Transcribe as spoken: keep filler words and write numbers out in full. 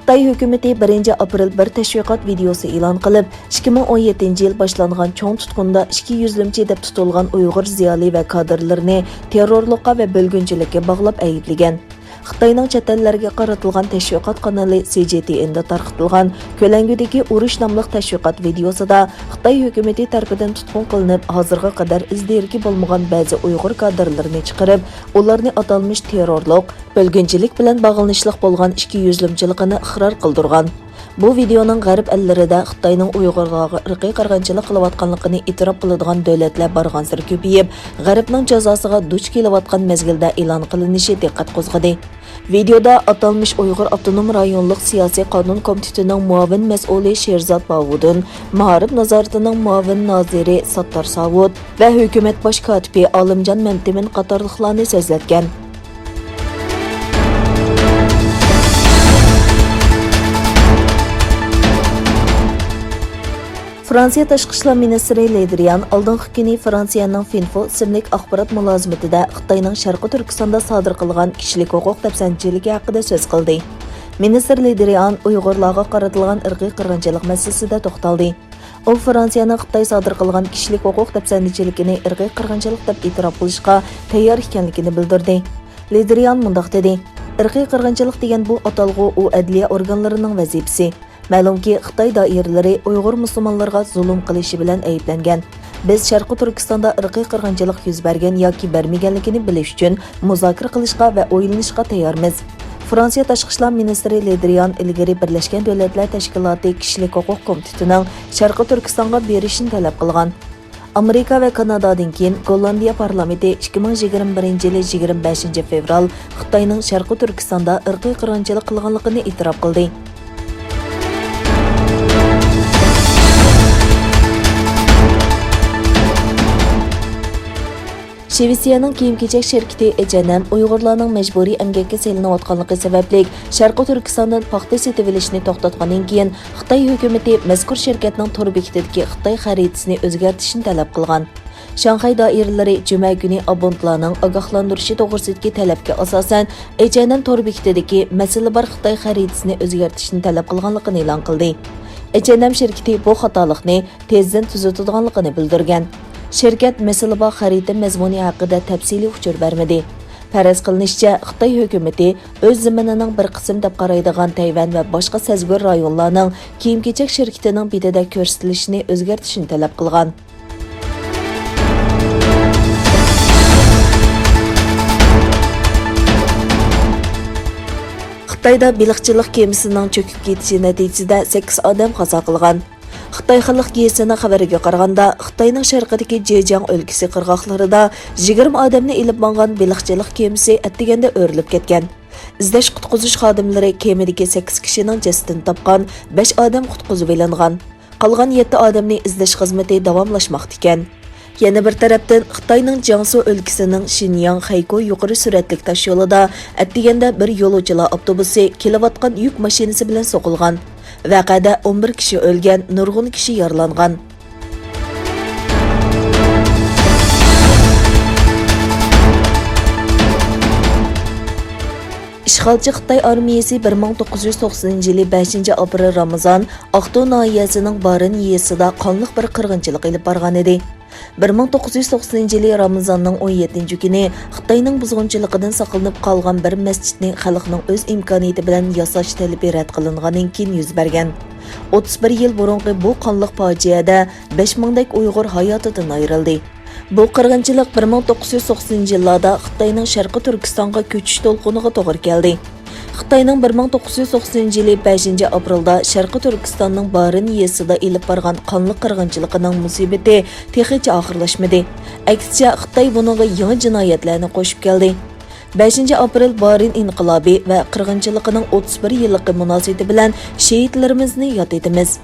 خىتاي ھۆكۈمىتى بىرىنچى ئاپرېل بىر تەشۋىقات ۋىدېئوسى ئېلان قىلىپ، ئىككى مىڭ ئون يەتتىنچى يىل باشلانغان چوڭ تۇتقۇندا ئىككى يۈزلۈمچى دەپ تۇتۇلغان ئۇيغۇر زىيالىي ۋە كادىرلىرىنى تېررورلۇققا ۋە بۆلگۈنچىلىككە باغلاپ ئەيىبلىگەن. خىتاينىڭ چەت ئەللەرگە قارىتىلغان تەشۋىقات قانىلى سى جي تى ئېندا تارقىتىلغان كۆلەڭگىدىكى ئۇرۇش ناملىق تەشۋىقات ۋىدېئوسىدا خىتاي ھۆكۈمىتى تەرىپىدىن تۇتقۇن قىلىنىپ، ھازىرغا قەدەر ئىز-دېرىكى بولمىغان بەزى ئۇيغۇر كادىرلىرىنى چىقىرىپ، ئۇلارنى ئاتالمىش تېررورلۇق، بۆلگۈنچىلىك بىلەن باغلىنىشلىق بولغان ئىككى يۈزلۈمچىلىكىنى ئىقرار قىلدۇرغان. بۇ ۋىدېئونىڭ غەرب ئەللىرىدە خىتاينىڭ ئۇيغۇرلارغا ئىرقىي قىرغىنچىلىق قىلىۋاتقانلىقىنى ئېتىراپ قىلىدىغان دۆلەتلەر بارغانسېرى كۆپىيىپ، غەربنىڭ جازاسىغا دۇچ كېلىۋاتقان مەزگىلدە ئېلان قىلىنىشى دىققەت قوزغىدى. ۋىدېئودا ئاتالمىش ئۇيغۇر ئاپتونوم رايونلۇق سىياسىي قانۇن كومىتېتىنىڭ مۇئاۋىن مەسئۇلى شېرزات باۋۇدۇن، مائارىپ نازارىتىنىڭ مۇئاۋىن نازىرى ساتتار ساۋۇت ۋە ھۆكۈمەت باش كاتىپى ئالىمجان مەمتىمىن قاتارلىقلارنى سۆزلەتكەن. فرانسىيە تاشقى ئىشلار مىنىستىرى لېدرىيان ئالدىنقى كۈنى فرانسىيەنىڭ فىنفو ئىسىملىك ئاخبارات مۇلازىمىتىدە خىتاينىڭ شەرقىي تۈركىستاندا سادىر قىلغان كىشىلىك ھوقۇق دەپسەندىچىلىكى ھەققىدە سۆز قىلدى. مىنىستىر لېدرىيان ئۇيغۇرلارغا قارىتىلغان ئىرقىي قىرغىنچىلىق مەسىلىسىدە توختالدى. ئۇ فرانسىيەنىڭ خىتاي سادىر قىلغان كىشىلىك ھوقۇق دەپسەندىچىلىكىنى ئىرقىي قىرغىنچىلىق دەپ ئېتىراپ قىلىشقا تەييار ئىكەنلىكىنى بىلدۈردى. لېدرىيان مۇنداق دېدى، ئىرقىي قىرغىنچىلىق دېگەن بۇ ئاتالغۇ ئۇ ئەدلىيە ئورگانلىرىنىڭ ۋەزىپىسى. مەلۇمكى، خىتاي دائىرىلىرى ئۇيغۇر مۇسۇلمانلىرىغا زۇلۇم قىلىشى بىلەن ئەيىبلەنگەن. بىز شەرقىي تۈركىستاندا ئىرقىي قىرغىنچىلىق يۈز بەرگەن ياكى بەرمىگەنلىكىنى بىلىش ئۈچۈن مۇزاكىرە قىلىشقا ۋە ئويلىنىشقا تەييارمىز. فرانسىيە تاشقى ئىشلار مىنىستىرى لېدرىيان ئىلگىرى بىرلەشكەن دۆلەتلەر تەشكىلاتى كىشىلىك ھوقۇق كومىتېتىنىڭ شەرقىي تۈركىستانغا بېرىشىنى تەلەپ قىلغان. ئامېرىكا ۋە كانادادىن كېيىن، گوللاندىيە پارلامېنتى ئىككى مىڭ يىگىرمە بىرىنچى يىلى يىگىرمە بەشىنچى فېۋرال خىتاينىڭ شەرقىي تۈركىستاندا ئىرقىي قىرغىنچىلىق قىلغانلىقىنى ئېتىراپ قىلدى. شىۋېتسىيەنىڭ كىيىم-كېچەك شىركىتى ئېچ ئېن ئېم ئۇيغۇرلارنىڭ مەجبۇرىي ئەمگەككە سېلىنىۋاتقانلىقى سەۋەبلىك، شەرقىي تۈركىستاندىن پاختا سېتىۋېلىشنى توختاتقاندىن كېيىن، خىتاي ھۆكۈمىتى مەزكۇر شىركەتنىڭ تور بېكىتىدىكى خىتاي خەرىتىسىنى ئۆزگەرتىشنى تەلەپ قىلغان. شاڭخەي دائىرىلىرى جۈمە كۈنى ئابونتلارنىڭ ئاگاھلاندۇرۇشى توغرىسىدىكى تەلەپكە ئاساسەن، ئېچ ئېن ئېم تور بېكىتىدىكى مەسىلە بار خىتاي خەرىتىسىنى ئۆزگەرتىشنى تەلەپ قىلغانلىقىنى ئېلان قىلدى. ئېچ ئېن ئېم شىركىتى بۇ خاتالىقنى تېزدىن تۈزىتىدىغانلىقىنى بىلدۈرگەن. شىركەت مەسىلە بار خەرىتە مەزمۇنى ھەققىدە تەپسىلىي ئۇچۇر بەرمىدى. پەرەز قىلىنىشىچە، خىتاي ھۆكۈمىتى ئۆز زېمىنىنىڭ بىر قىسمى دەپ قارايدىغان تەيۋەن ۋە باشقا سەزگۈر رايونلارنىڭ كىيىم-كېچەك شىركىتىنىڭ بېتىدە كۆرسىتىلىشىنى ئۆزگەرتىشنى تەلەپ قىلغان. خىتايدا بېلىقچىلىق كېمىسىنىڭ چۆكۈپ كېتىشى نەتىجىسىدە سەككىز ئادەم قازا قىلغان. خىتاي خەلق گېزىتىنىڭ خەۋىرىگە قارىغاندا، خىتاينىڭ شەرقىدىكى جېجياڭ ئۆلكىسى قىرغاقلىرىدا يىگىرمە ئادەمنى ئېلىپ ماڭغان بېلىقچىلىق كېمىسى ئەتىگەندە ئۆرۈلۈپ كەتكەن. ئىزدەش-قۇتقۇزۇش خادىملىرى كېمىدىكى سەككىز كىشىنىڭ جەسىتىنى تاپقان، بەش ئادەم قۇتقۇزۇۋېلىنغان. قالغان يەتتە ئادەمنى ئىزدەش خىزمىتى داۋاملاشماقتا ئىكەن. يەنە بىر تەرەپتىن، خىتاينىڭ جياڭسۇ ئۆلكىسىنىڭ شىنياڭ خەيكو يۇقىرى سۈرئەتلىك تاشيولىدا ئەتىگەندە بىر يولۇچىلار ئاپتوبۇسى كېلىۋاتقان يۈك ماشىنىسى بىلەن سوقۇلغان. ۋەقەدە ئون بىر كىشى ئۆلگەن، نۇرغۇن كىشى يارىلانغان. ئىشغالچى خىتاي ئارمىيەسى بىر مىڭ توققۇز يۈز توقسىنىنچى يىلى بەشىنچى ئاپرېل رامىزان ئاقتۇ ناھىيەسىنىڭ بارىن يېزىسىدا قانلىق بىر قىرغىنچىلىق ئېلىپ بارغانىدى. بىر مىڭ توققۇز يۈز توقسىنىنچى يىلى رامىزاننىڭ ئون يەتتىنچى كۈنى خىتاينىڭ بۇزغۇنچىلىقىدىن ساقلىنىپ قالغان بىر مەسچىتنى خەلقنىڭ ئۆز ئىمكانىيىتى بىلەن ياساش تەلىپى رەت قىلىنغاندىن كېيىن يۈز بەرگەن. ئوتتۇز بىر يىل بۇرۇنقى بۇ قانلىق پاجىئەدە بەش مىڭدەك ئۇيغۇر ھاياتىدىن ئايرىلدى. بۇ قىرغىنچىلىق بىر مىڭ توققۇز يۈز توقسىنىنچى يىللاردا خىتاينىڭ شەرقىي تۈركىستانغا كۆچۈش دولقۇنىغا توغرا كەلدى. خىتاينىڭ بىر مىڭ توققۇز يۈز توقسىنىنچى يىلى بەشىنچى ئاپرېلدا شەرقىي تۈركىستاننىڭ بارىن يېزىسىدا ئېلىپ بارغان قانلىق قىرغىنچىلىقىنىڭ مۇسىبىتى تېخىچە ئاخىرلاشمىدى. ئەكسىچە، خىتاي بۇنىڭغا يېڭى جىنايەتلەرنى قوشۇپ كەلدى. بەشىنچى ئاپرېل بارىن ئىنقىلابى ۋە قىرغىنچىلىقىنىڭ ئوتتۇز بىر يىللىقى مۇناسىۋىتى بىلەن شېھىتلىرىمىزنى ياد ئېتىمىز.